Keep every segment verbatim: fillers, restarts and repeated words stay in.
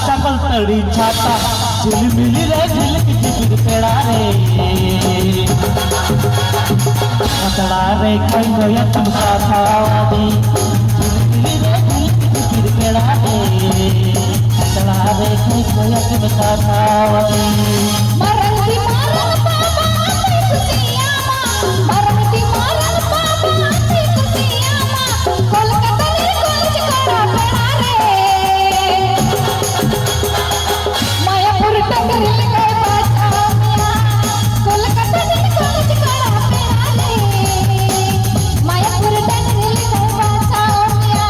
ᱪᱟᱠᱚᱞ ᱛᱟᱹᱲᱤ ᱪᱷᱟᱛᱟ, ᱡᱷᱤᱞᱢᱤᱞᱤ ᱨᱮ ᱡᱷᱤᱞᱠᱤ ᱡᱷᱤᱯᱤᱨ ᱯᱮᱲᱟ ᱨᱮ᱾ ᱯᱟᱛᱲᱟ ᱨᱮ ᱠᱷᱚᱭ ᱠᱷᱚᱭ ᱟᱛᱮᱢ ᱥᱟᱥᱟᱣᱟᱫᱤᱧ, ᱡᱷᱤᱞᱢᱤᱞᱤ ᱨᱮ ᱡᱷᱤᱞᱠᱤ ᱡᱷᱤᱯᱤᱨ ᱯᱮᱲᱟ ᱨᱮ᱾ ᱯᱟᱛᱲᱟ ᱨᱮ ᱠᱷᱚᱭ ᱠᱷᱚᱭ ᱟᱛᱮᱢ ᱥᱟᱥᱟᱣᱟᱫᱤᱧ᱾ ᱢᱟᱨᱟᱝ ᱫᱤ ᱢᱟᱨᱟᱝ ᱵᱟᱵᱟ ᱟᱯᱮ ᱠᱩᱥᱤᱭᱟᱢᱟ, ᱢᱟᱨᱟᱝ ᱫᱤ ᱢᱟᱨᱟᱝ ᱵᱟᱵᱟ ᱟᱯᱮ ᱠᱩᱥᱤᱭᱟᱢᱟ, ᱠᱳᱞᱠᱟᱛᱟ ᱨᱮ ᱠᱚᱞᱮᱡᱽ ᱠᱚᱲᱟ ᱯᱮᱲᱟ ᱨᱮ᱾ ᱢᱟᱭᱟᱯᱩᱨ ᱰᱟᱝᱨᱤ ᱞᱮᱠᱟᱭ ᱵᱟᱪᱷᱟᱣ ᱢᱮᱭᱟ, ᱠᱳᱞᱠᱟᱛᱟ ᱨᱮ ᱠᱚᱞᱮᱡᱽ ᱠᱚᱲᱟ ᱯᱮᱲᱟ ᱨᱮ᱾ ᱢᱟᱭᱟᱯᱩᱨ ᱰᱟᱝᱨᱤ ᱞᱮᱠᱟᱭ ᱵᱟᱪᱷᱟᱣ ᱢᱮᱭᱟ᱾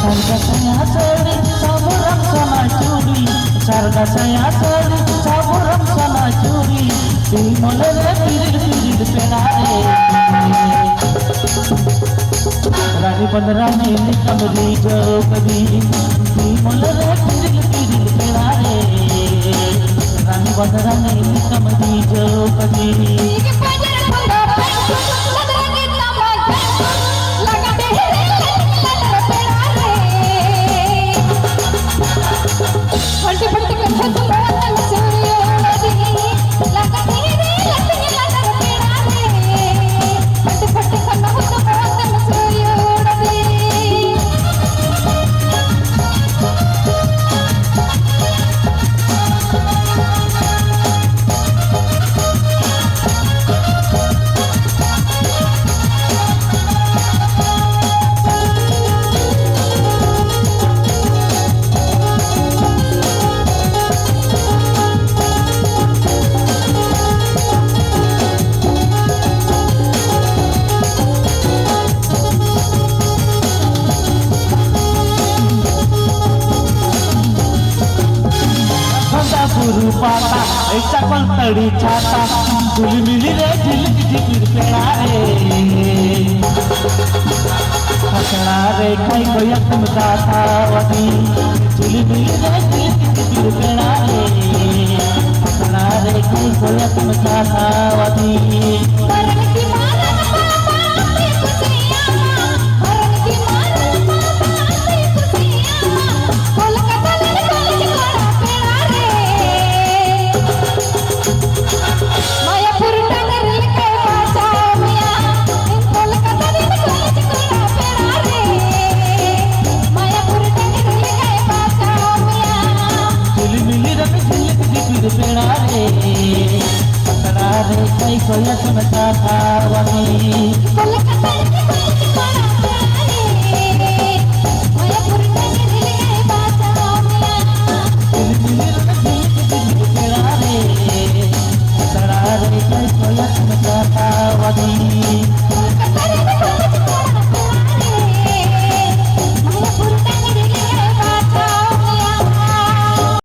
ᱥᱟᱨᱜᱟ ᱥᱟᱭᱟ ᱥᱟᱹᱲᱤ, ᱥᱟᱵᱚᱨᱟᱢ ᱥᱚᱱᱟ ᱪᱩᱲᱤ, ᱥᱟᱨᱜᱟ ᱥᱟᱭᱟ ᱥᱟᱹᱲᱤ, ᱥᱟᱵᱚᱨᱟᱢ ᱥᱚᱱᱟ ᱪᱩᱲᱤ, ᱛᱤ ᱢᱚᱞᱮ ᱨᱮ ᱯᱤᱨᱤᱲ ᱯᱤᱨᱤᱲ ᱯᱮᱲᱟ ᱨᱮ᱾ ᱨᱟᱱᱤ ᱵᱟᱸᱫᱷᱨᱟᱱᱤ ᱞᱮᱠᱟᱢ ᱨᱤᱡᱷᱟᱹᱣ ᱠᱟᱹᱫᱤᱧ, ᱛᱤ ᱢᱚᱞᱮ ᱨᱮ ᱯᱤᱨᱤᱲ ᱯᱤᱨᱤᱲ ᱯᱮᱲᱟ ᱨᱮ᱾ ᱨᱟᱱᱤ ᱵᱟᱸᱫᱷᱨᱟᱱᱤ ᱞᱮᱠᱟᱢ ᱨᱤᱡᱷᱟᱹᱣ ᱠᱟᱹᱫᱤᱧ᱾ ᱪᱟᱠᱚᱞ ᱛᱟᱹᱲᱤ ᱪᱷᱟᱛᱟ, ᱡᱷᱤᱞᱢᱤᱞᱤ ᱨᱮ ᱡᱷᱤᱞᱤᱠ ᱡᱷᱤᱯᱤᱨ ᱯᱮᱲᱟ ᱨᱮ᱾ ᱟᱥᱲᱟ ᱨᱮ ᱠᱷᱟᱭ ᱠᱚᱭᱚᱜ ᱢᱮ ᱠᱟᱛᱷᱟᱣᱟᱫᱤ, ᱡᱷᱤᱞᱢᱤᱞᱤ ᱨᱮ ᱡᱷᱤᱞᱤᱠ ᱡᱷᱤᱯᱤᱨ ᱯᱮᱲᱟ ᱨᱮ᱾ ᱟᱥᱲᱟ ᱨᱮ ᱠᱷᱟᱭ ᱠᱚᱭᱚᱜ ᱢᱮ ᱠᱟᱛᱷᱟᱣᱟᱫᱤ᱾ ᱢᱟᱨᱟᱝ ᱠᱤ ᱢᱟᱨᱟᱝ ᱵᱟᱵᱟ ᱟᱯᱮ ᱠᱩᱥᱤᱭᱟᱢᱟ, ᱢᱟᱨᱟᱝ ᱠᱤ ᱢᱟᱨᱟᱝ ᱵᱟᱵᱟ ᱟᱯᱮ ᱠᱩᱥᱤᱭᱟᱢᱟ, ᱠᱳᱞᱠᱟᱛᱟ ᱨᱮ ᱠᱚᱞᱮᱡᱽ ᱠᱚᱲᱟ ᱯᱮᱲᱟ ᱨᱮ᱾ ᱢᱟᱭᱟᱯᱩᱨ ᱰᱟᱸᱜᱚᱨ ᱞᱮᱠᱟᱭ ᱵᱟᱥᱟᱣ ᱢᱮᱭᱟ, ᱤᱧ ᱠᱳᱞᱠᱟᱛᱟ ᱨᱮᱱ ᱠᱚᱞᱮᱡᱽ ᱠᱚᱲᱟ ᱯᱮᱲᱟ ᱨᱮ᱾ ᱢᱟᱭᱟᱯᱩᱨ ᱰᱟᱸᱜᱚᱨ ᱞᱮᱠᱟᱭ ᱵᱟᱥᱟᱣ ᱢᱮᱭᱟ᱾ ᱡᱷᱤᱞᱢᱤᱞᱤ ᱨᱮ ᱡᱷᱤᱞᱤᱠ ᱡᱷᱤᱯᱤᱨ ᱯᱮᱲᱟ ᱨᱮ, ᱟᱥᱲᱟ ᱨᱮ ᱠᱷᱟᱭ ᱠᱚᱭᱚᱜ ᱢᱮ ᱠᱟᱛᱷᱟᱣᱟᱫᱤ᱾ ᱠᱳᱞᱠᱟᱛᱟ ᱨᱮᱱ ᱠᱚᱞᱮᱡᱽ ᱠᱚᱲᱟ ᱯᱮᱲᱟ ᱨᱮ, ᱢᱟᱭᱟᱯᱩᱨ ᱰᱟᱸᱜᱚᱨ ᱞᱮᱠᱟᱭ ᱵᱟᱥᱟᱣ ᱢᱮᱭᱟ᱾ ᱡᱷᱤᱞᱢᱤᱞᱤ ᱨᱮ ᱡᱷᱤᱞᱤᱠ ᱡᱷᱤᱯᱤᱨ ᱯᱮᱲᱟ ᱨᱮ, ᱟᱥᱲᱟ ᱨᱮ ᱠᱷᱟᱭ ᱠᱚᱭᱚᱜ